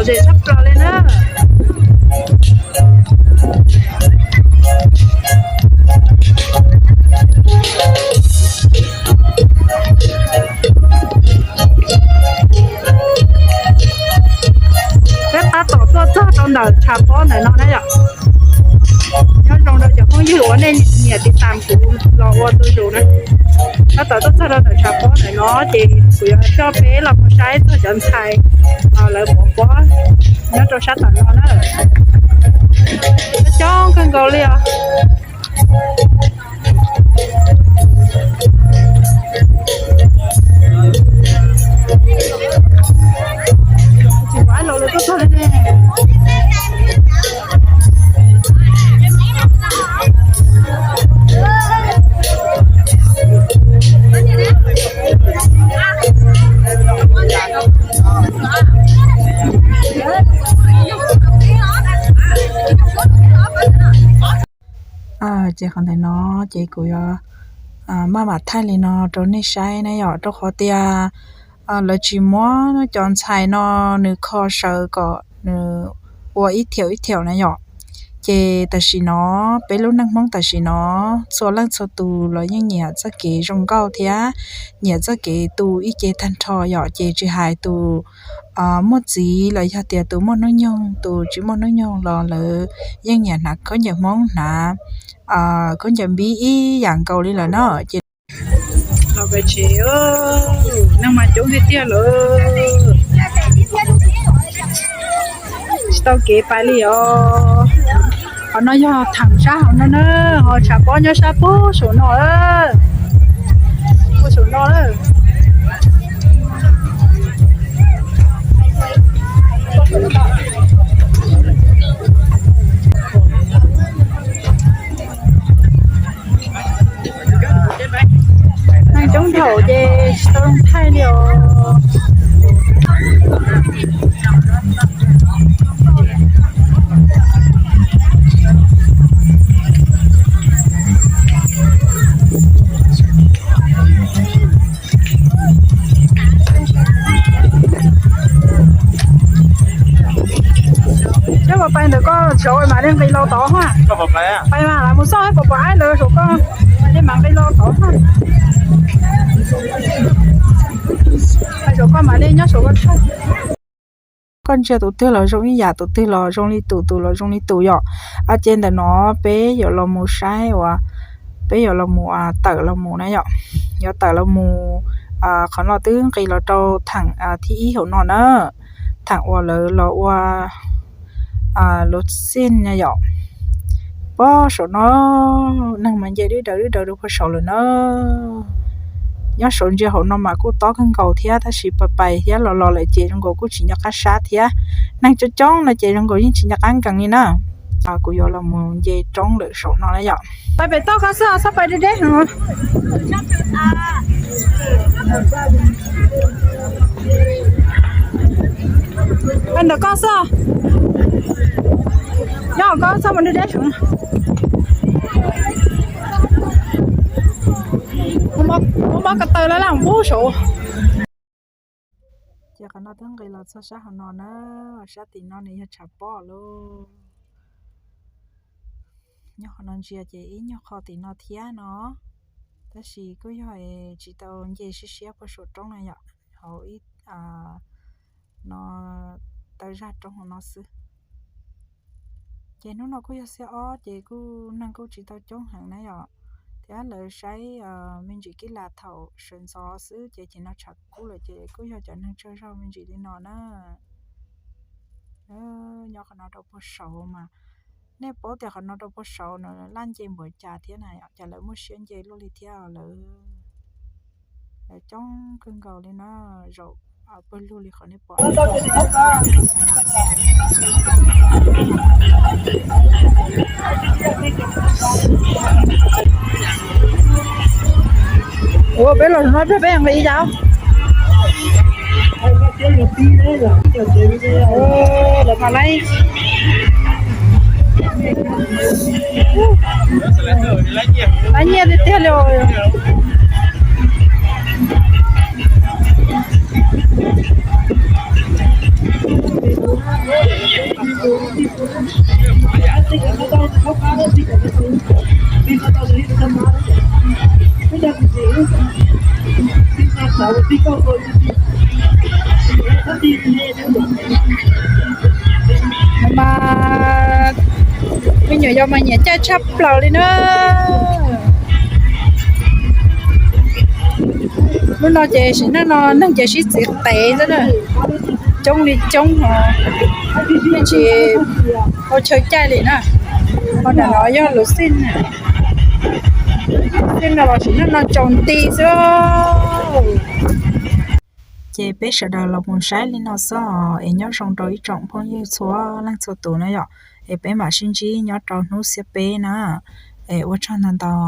Zem tshaj plaws li na. Peb tab tom tuaj txog rau ntawm tshav pob ntawm no na yom. Nyob zoo rau cov phooj ywg uas nej nyiam tiv tam kuv los ua tus zus na. Tab tom tuaj txog rau ntawm tshav pob ntawm no ces kuv yuav coj peb los mus saib txog cov ntxhais lawv pov pob nyob rau sab tom no na. Coob kawg nkaus li os. Ces qhov ntawm no ces kuv yuav maj mam thaij li no rau nej saib na yom, rau qhov tias lawv tsis muab cov ntxhais no nws kho sawv kom nws ua ib thiaum ib thiaum na yom. Ces tam sim no peb lub neej Hmoob tam sim no txhua leej txhua tus los yeej nyiam txoj kev zoo nkauj thiab nyiam txoj kev tu ib ce tag nrho yom, ces tsis hais tus muaj txiv los yog tias tus muaj hnub nyoog tus tsis muaj hnub nyoog los lawv yeej nyiam hnav khaub ncaws Hmoob, hnav khaub ncaws npib ib yam nkaus li lawm na. Ces los pem tsev, neeg mas coob tiag tiag lawm. Tsis tau kev pais li os. Qhov no yog theem sab hauv no na, ho tshav pob nyob sab puag saum no, puag saum no lawm. Neeg coob dhau ces tsis tau thaij li os. Coj puas pais ntawm koj saud mam li nqis los tod ha. Pais mas lam mus xauj puas pom aib lawv saum koj, mam li mam nqis los tod ha. Pais saum koj mam li nyob saum koj thaij. Koj ntsia tus twg los zoo ib yam, tus twg los zoo li tus, tus los zoo li tus yom. Ces ntawm no peb yuav los mus saib uas peb yuav los mus tawm los mus na yom. Yuav tawm los mus, qhov no twb nqis los rau theem thib ib hauv no na, theem uas lawv los ua luv xij na yom. Puag saum no neeg mas nce dwb daws dwb daws rau puag saum lawm na. Nyob saud ntsia hauv no mas kuj tob kawg nkaus thiab, tab sis pais pais thiab los los lawm ces zoo nkaus kuj tsis nco qab sab thiab. Neeg coob coob no ces zoo nkaus yeej tsis nco qab nkees li na. Kuv yuav los mus nce roob lawm saum no na yom. Pais pem toj koj xwb, txhob pais deb deb. Pais ntawm koj xwb. Nyob koj txhob mus deb deb saum. Muab ko taw laj laj mus pub saud. Ces qhov no twb nqis los txog sab hauv no na, sab tim no nws yog tshav pob lauj. Nyob qhov no ntsia ces ib nyuag qho tim no thiab no, tab sis kuj yog tsis tau nce siab siab puag saum roob na yom, hauv ib no taw zaj roob hauv no xwb. Ces hnub no kuj yog xiab ob ces kuj neeg kuj tsis tau coob heev na yom, thiab lawv saib me ntsis kib las thaum sawv ntxov xwb ces tim no tshav kub lawm ces kuj yog cov neeg tsawg zog me ntsis li no na. Nyob qhov no rau puag saud mas, nej paub tias qhov no rau puag saud no laj nce npaum cas thiab na, cas lawv muaj siab nce luaj li thiab lawm. Lawv coob kawg nkaus li na, zaum pawg lug li qhov nej pom. Ua peb los no peb nqis ib yam. Lawv mas laiv, laiv nyiaj tiag tiag li. Mas me nyuam yaus mas nyiam caij tshaj plaws li na. Lub no ces sim neej no neeg ces sib txiv qev xwb na, coob li coob os, yeej tsis tau chaw caij li na. Ho nram no yog lub xij, xij no los sim neej no tsaus nti xwb. Ces peb sawv daws los mus saib li no xwb os, es nyob zoo rau ib tsoom phooj ywg txhua leej txhua tus na yom, es peb mam sib ntsib nyob rau hnub xiab peb na, es ua tsaug ntau ntau.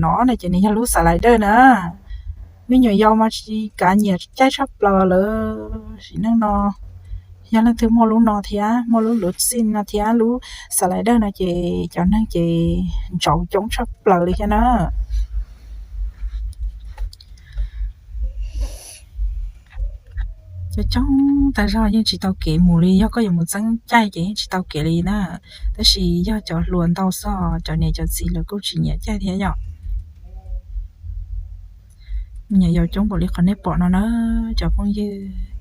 No no ces nws yog lub slider na. Me nyuam yaus mas tsis kav nyiam caij tshaj plaws lawm sim neej no. Yog leej twg muaj lub no thiab muaj lub lub xij no thiab lub slider no ces cov neeg ces ntsauv coob tshaj plaws li thiab na. Cov coob tag zog yeej tsis tau kev mus li, yog koj yuav mus txeeb caij ces yeej tsis tau kev li na. Tab sis yog cov hluas ntau xwb, cov niam cov txiv lawv kuj tsis nyiam caij thiab yom. Nyiam yaus coob npaum li qhov nej pom no na cov phooj ywg.